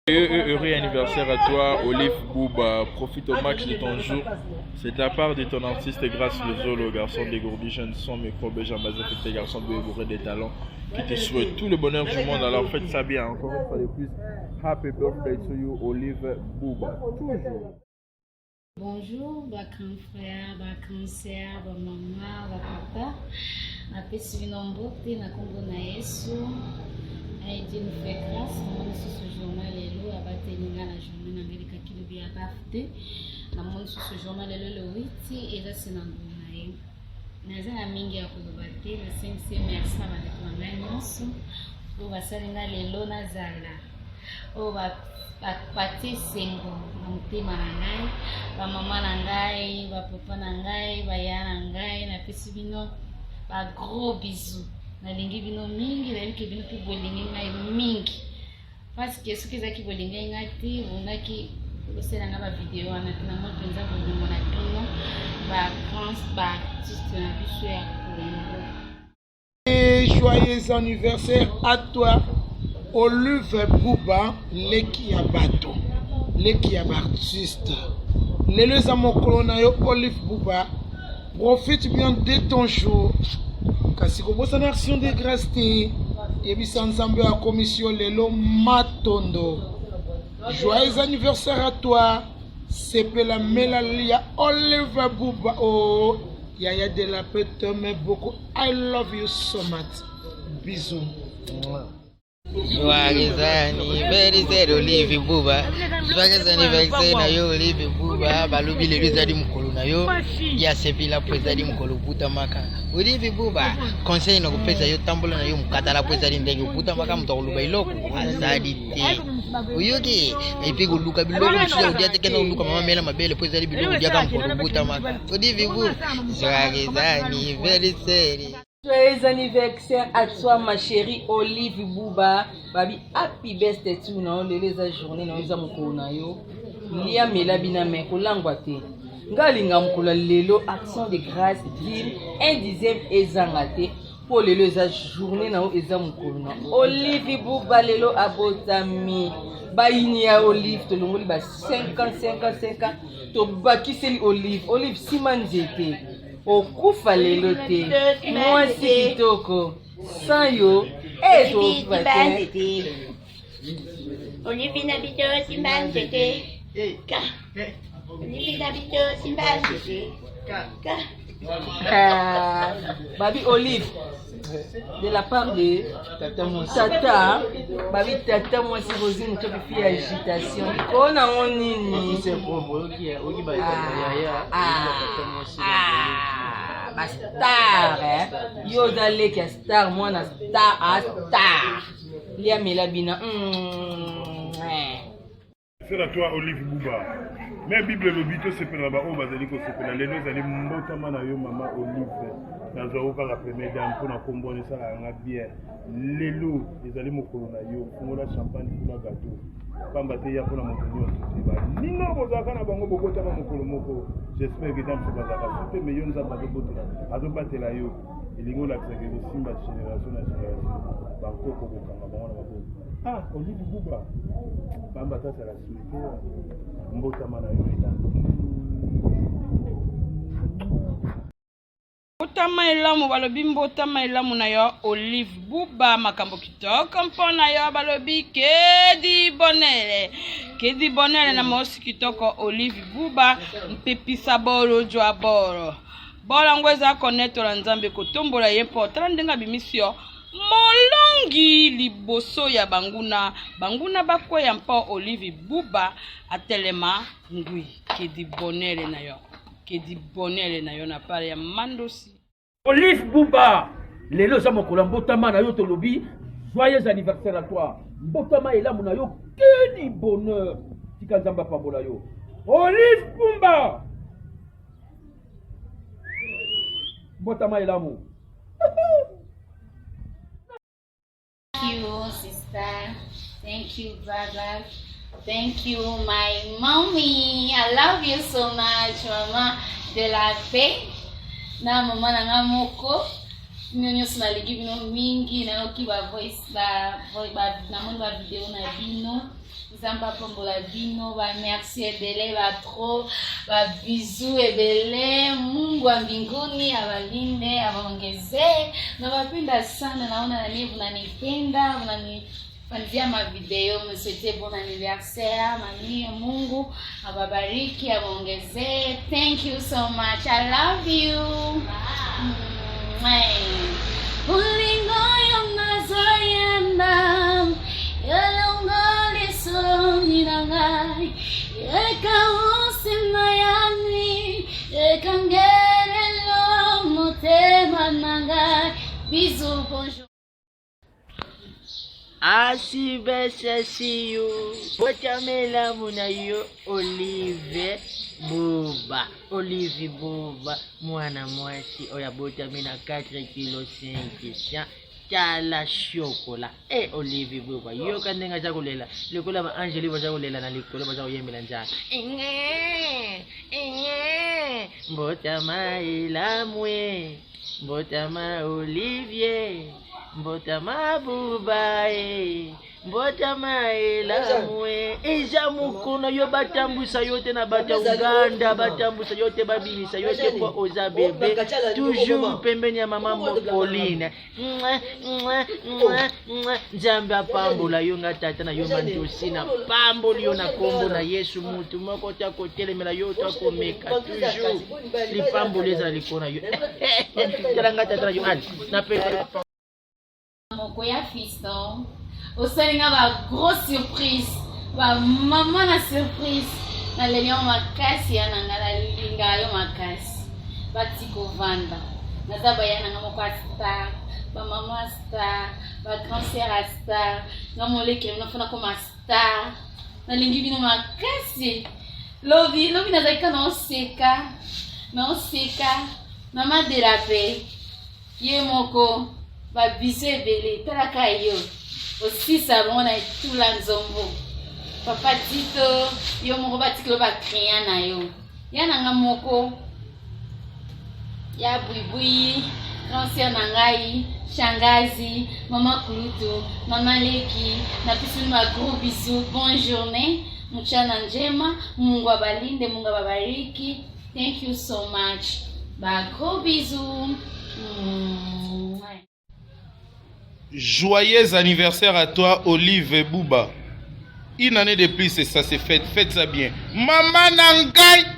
Heureux anniversaire à toi, Olive Bouba. Profite au max de ton jour. C'est de la part de ton artiste Grâce Lozolo, garçon dégourdi, jeune son microbe, Jean Bazafete, garçon bourré des talents, qui te souhaite tout le bonheur du monde. Alors faites ça bien, encore une fois de plus. Happy birthday to you, Olive Bouba. Toujours. Bonjour ba grand frère, ba grand sœur, ba maman, ba papa. Napesi bino mbote na kombo na Yesu. Aye Dieu nous fait grâce. Namoni susu journal lelo abateli nga na journée na ngai elekaki lobi ya birthday. Namoni susu journal lelo le 8 eza se na ngolu na ye. Naza na mingi ya koloba te, nasengisi merci na bandeko na ngai nyonso oyo basali nga lelo nazala oyo batie esengo na motema na ngai bamama na ngai bapapa na ngai baya na ngai napesi bino ba gros bisous nalingi bino mingi nayebi ke bino mpe bolingi ngai mingi parce que soki ezalaki bolingaki ngai te bongaki bosala ngai bavideo wana te namoni mpenza bolingo na bino ba grands baartiste na biso ya congo. Joyeux anniversaire à toi Olive Bouba leki ya bato leki ya baartiste lelo eza mokolo na yo Olive Bouba profite bien de ton jour kasi kobosana action de grâce te yebisa nzambe oyo akomisi yo lelo matondo joyeux anniversaire à toi sepela mela lia Olive Bouba oh yaya de la paix t'aime beaucoup I love you so much. Bisous. Joyeux anniversaire Olive Buba. Joyeux anniversaire na yo Olive Buba. Balobi lelo ezali mokolo na yo ya sepela mpo ezali mokolo obutamaka. Olive Buba, conseil na kopesa yo tambola na yo mokatala mpo ezali ndenge obutamaka moto akoloba eloko azali te. Oyoki epuis koluka biloko mosusu ya kolia te kende koluka mama mela mabele mpo ezali biloko oliaka mokolo obutamaka. Olive Buba, joyeux anniversaire. Joyeux anniversaire à toi ma chérie Olive Bouba. Babi happy birthday to na yo lelo eza journée na yo eza mokolo na yo. Lia mela bina mais kolangwa te. Nga alinga mokolo ya lelo action de grâce dîme un dixième ezanga te mpo lelo eza journée na yo eza mokolo na Olive Bouba lelo abotami bayini ya Olive tolongoli ba 55 ans 5 ans tobakiseli Olive Olive sima nzete okufa lelo te mwasi kitoko sans yo e tokufa te Olive na biso simba nzete ka Olive na biso simba nzete ka Ah, babi olive de la part de tata mwasi tata babi tata mwasi rosine toki fi agitation ko nango nini ah, ba star eh? yo oza leki ya star mwana star a star lia mela bina mm, eh. C'est à toi Olive Bouba. Mais Bible elobi tosepela na baoyo bazali kosepela. Lelo ezali mbotama na yo mama Olive. Nazwa yo kaka première dame mpo na kombo wana esalaka nga bien. Lelo ezali mokolo na yo. Fungola champagne, fungola gâteau. Pamba te ya mpo na moto nyonso te. Baninga bozalaka na bango bobotama mokolo moko. J'espère que ntango mosusu bazalaka su te, mais yo Nzambe azobotela, azobatela yo. Elingi olakisa ke kosimba génération na génération. Bankoko kokanga bango na maboko. Ah, Olive Buba. Pamba ça c'est la souhaité. Mbotama na yo elamu. Mbotama elamu balobi mbotama elamu na yo Olive Buba makambo kitoko mpo na yo balobi kedi bonele kedi bonele na mosi kitoko Olive Buba mpepisa bolo jwa bolo bolo yango eza konetola Nzambe kotombola ye mpo tala ndenge abimisi yo Molongi liboso ya banguna, banguna bakweya mpo Olive Buba atelema ngwi. Kedi bonele na yo, kedi bonele na yo na pale ya Mandosi. Olive Buba, lelo eza mokolo ya mbotama na yo, tolobi joyeux anniversaire à toi. Mbotama elamu na yo, quel bonheur. Tika Nzambe apambola yo. Olive Bumba, mbotama elamu. Thank you, sister. Thank you, brother. Thank you, my mommy. I love you so much, mama de la paix. Na mama na nga moko. Bino nyonso nalingi bino mingi nayoki ba voice ba, ba namoni ba video na bino. Nzambe apambola bino, ba merci ebele, ba trop, ba bisous ebele. Mungu wa mbinguni abalinde, abaongezee. Nawapenda sana, naona na nyie mnanipenda, mnanifanzia ma video, msete bon anniversaire mami. Mungu ababariki, abaongezee. Thank you so much. I love you. Bolingo yo nazoyenda elongoli soni na ngai ekausi mayani ekangelelo motema na ngai bisous bonjour Asibesesiyo botamelamu na yo Olive Buba Olive Buba mwana mwasi oyo abotami na 4 kilo 500 tala shokola e eh, Olive Buba yoka ndenge aza kolela lokola ba angeli baza kolela na likolo baza koyembela nzambe inge inge mbotama elamwe Mbotama Olivier, mbotama Buba eh, mbotama elamu eh. Eza mokolo yo batambwisa yo te na bato ya Uganda, batambwisa yo te, babimisa yo te mpo oza bebe toujours pembeni ya mama Pauline. Nzambe apambola yo nga tata na yo mantosi na pamboli yo na kombo na Yesu mutu moko te akotelemela yo to akomeka toujours lipamboli ezala likolo na yo tala nga tata na yo ali napesa moko ya fiston osali nga ba gros surprise ba mama na surprise naleli yo makasi ya na nga nalinga yo makasi bati kovanda naza baya na nga moko ya star bamama ya star ba grand sœur ya star nga moleki na bino fona koma star nalingi bino makasi lobi lobi nazalaki kaka naoseka naoseka mama de la paix ye moko babiso ebele talaka yo osisa bango na etula nzombo papa tito yo moko batikelo bacréant na yo ya na nga moko ya buibui grand sœur na ngai shangazi mama kulutu mama leki napesi bino ba gros bisous bonne journée mchana njema mungu abalinde mungu ababariki thank you so much ba gros bisous Mwah. Joyeux anniversaire à toi, Olive Bouba. Une année de plus et ça s'est fait. Faites ça bien. Maman Nangai!